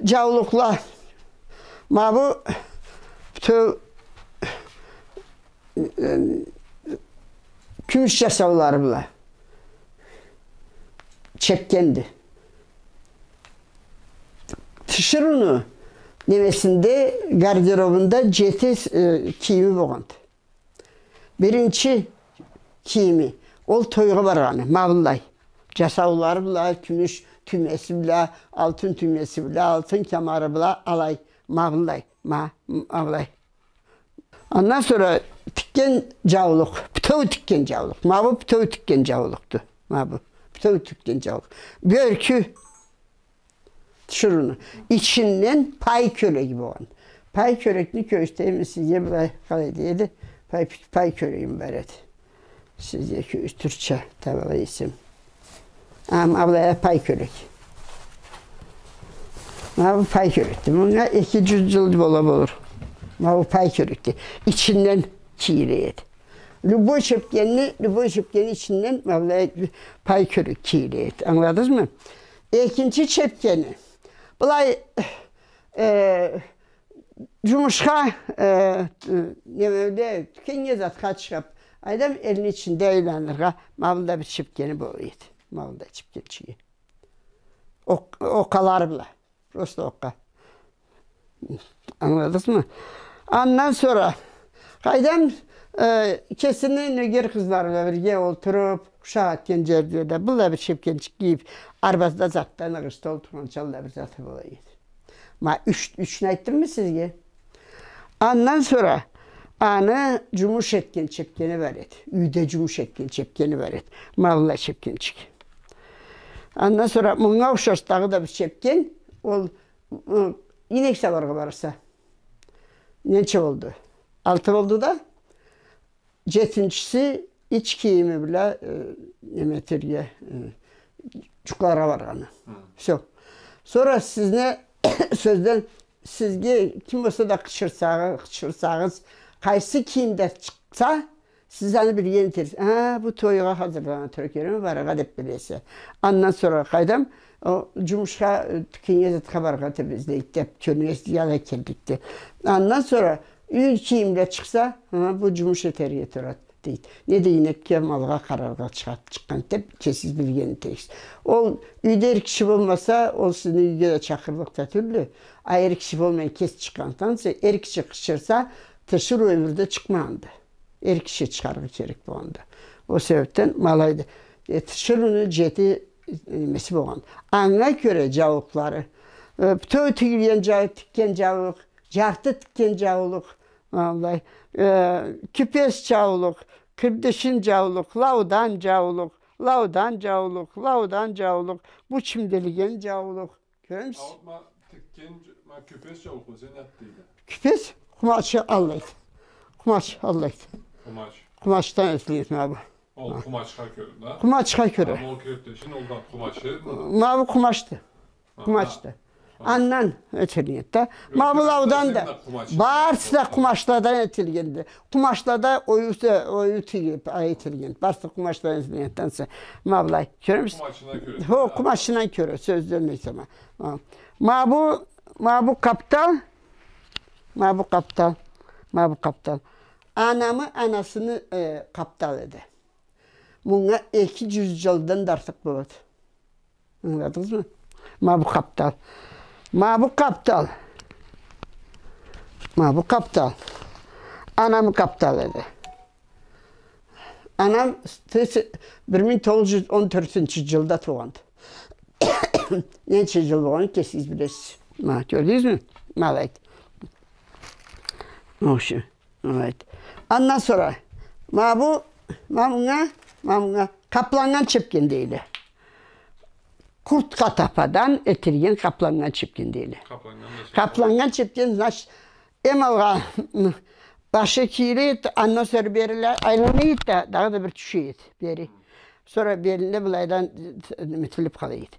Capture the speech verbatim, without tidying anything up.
Джаулукъла. Ма бу бютеу, э, кюмюш джасаулары бла чепкенди. Тиширыуну немесинде, гардеробунда джети, э, кийими болгъанды. Биринчи кийими, ол тойгъа баргъаны, ма быллай. Джасаулары бла, кюмюш тюймеси бла, алтын тюймеси бла, алтын кямары бла, алай, ма быллай, ма, ма быллай. Андан сора тикген джаулукъ, бютеу тикген джаулукъ. Ма бу бютеу тикген джаулукъду. Ма бу бютеу тикген джаулукъ. Бёркю тиширыуну ичинден пай кёлеги болгъан. Пай кёлекни кёргюзтейим сизге, былай къалай дейди. Пай, пай кёлегим бар эди. Сизге кё-, тюркча табала эсем. Ам, ма былай пай кёлек. Ма бу пай кёлекди. Мынга эки джюз джыл бола болур. Ма бу пай кёлекди. Ичинден кийиле эди. Любой чепкенни, любой чепкенни ичинден, ма былай, пай кёлек кийиле эди. Ангыладыгъызмы? Экинчи чепкени. Былай, э, джумушха, э, немеле, тюкеннге затха чыгъыб, айдам, элни ичинде айланыргъа, ма быллай бир чепкени бола эди. Ма быллай чепкенчиги. Окъ-, окъалары бла. Просто окъа. Ангыладыгъызмы? Андан сора, къайдам, э, кесини нёгер къызлары бла бирге олтуруб, ушакъ этген джерде да, быллай бир чепкенчик кийиб, арбазда затда, ныгъышда олтургъанча аллай бир заты бола эди. Ма юч, ючню айтдыммы сизге? Андан сора аны джумуш этген чепкени бар эди. Юйде джумуш этген чепкени бар эди. Ма быллай чепкенчик. Андан сора мынга ушаш дагъыда бир чепкен, ол, ы, ийнек сауаргъа барса. Ненча болду? Алты болду да, джетинчиси ич кийими бла, э, неме этерге, э, джукъларгъа баргъаны. Хы. Всё. Сора сизни сёзден, сизге ким болса да къычырсагъы-, къычырсагъыз, къайсы кийимде чыкъса, сиз аны билген этерсиз. А, бу тойгъа хазырлана тура, кёреме, барыргъа деб билесиз. Андан сора къайдам, ол джумушха, э, тюкеннге затха барыргъа деб излейди деб, кёрюнесиз, алай келликди. Андан сора юй кийимле чыкъса, а, бу джумуш этерге турады, дейди. Неда ийнекге, малгъа къараргъа чыгъа-, чыкъгъан деб, кесигиз билген этерсиз. Ол юйде эр киши болмаса, ол сизни юйге да чакъырлыкъ да тюлдю. А эр киши болмай кеси чыкъгъан сора, эр киши къычырса, тиширыу ёмюрде чыкъмагъанды. Эр киши чыгъаргъа керек болгъанды. Ол себебден ма алайды. Э, тиширыуну джети, э, немеси болгъан. Анга кёре джаулукълары. Э, бютеу тигилген джа-, тикген джаулукъ, джарты тикген джаулукъ, ма былай, э, кюпес джаулукъ, кирдишин джаулукъ, лаудан джаулукъ, лаудан джаулукъ, лаудан джаулукъ, бу чимдилген джаулукъ. Кёремисиз? Ма тикген, ма кюпес джаулукъ, сен ат дейди. Кюпес, къумачы аллайды. Къумач аллайды. Къумач. Къумачдан этилген ма бу. Ол къумачха кёре да? Къумачха кёре. Ма ол кирдишин, ол да къумачы. Ма бу къумачды. Аха. Къумачды. Аха. Андан этилгенди да. Ма бу лаудан да. Барысы да къумачладан этилгенди. Къумачлада оюу, оюу тигиб, а, этилген. Барысы къумачладан этилген тансы. Ма былай. Кёремисиз? Къумачына кёре. Хо, къумачына кёре, сёз демейсе ма. Ха. Ма бу, ма бу къаптал. Ма бу къаптал. Ма бу къаптал. Анамы анасыны, э, къапталы эди. Мынга эки джюз джылдан да артыкъ болады. Ангыладыгъызмы? Ма бу къаптал. Ма бу къаптал. Ма бу къаптал. Анамы къапталы эди. Анам тес-, бир минг тогъуз джюз он тёртюнчю джылда туугъанды. Ненча джыл болгъанын кесигиз билесиз. Ма, кёрдюгюзмю? Ма алайды. Вообще. Алайды. Андан сора, ма бу, ма мынга, ма мынга къапланнган чепкен дейле. Куртка тападан этилген къапланнган чепкен дейле. Къапланнган да чепкен. Къапланнган чепкен, значит, эм алгъа, м, башы кийиле эди, андан сора бери айлана эди да, дагъыда бир тюше эди бери. Сора белинде былайдан, э, неметилиб къала эди.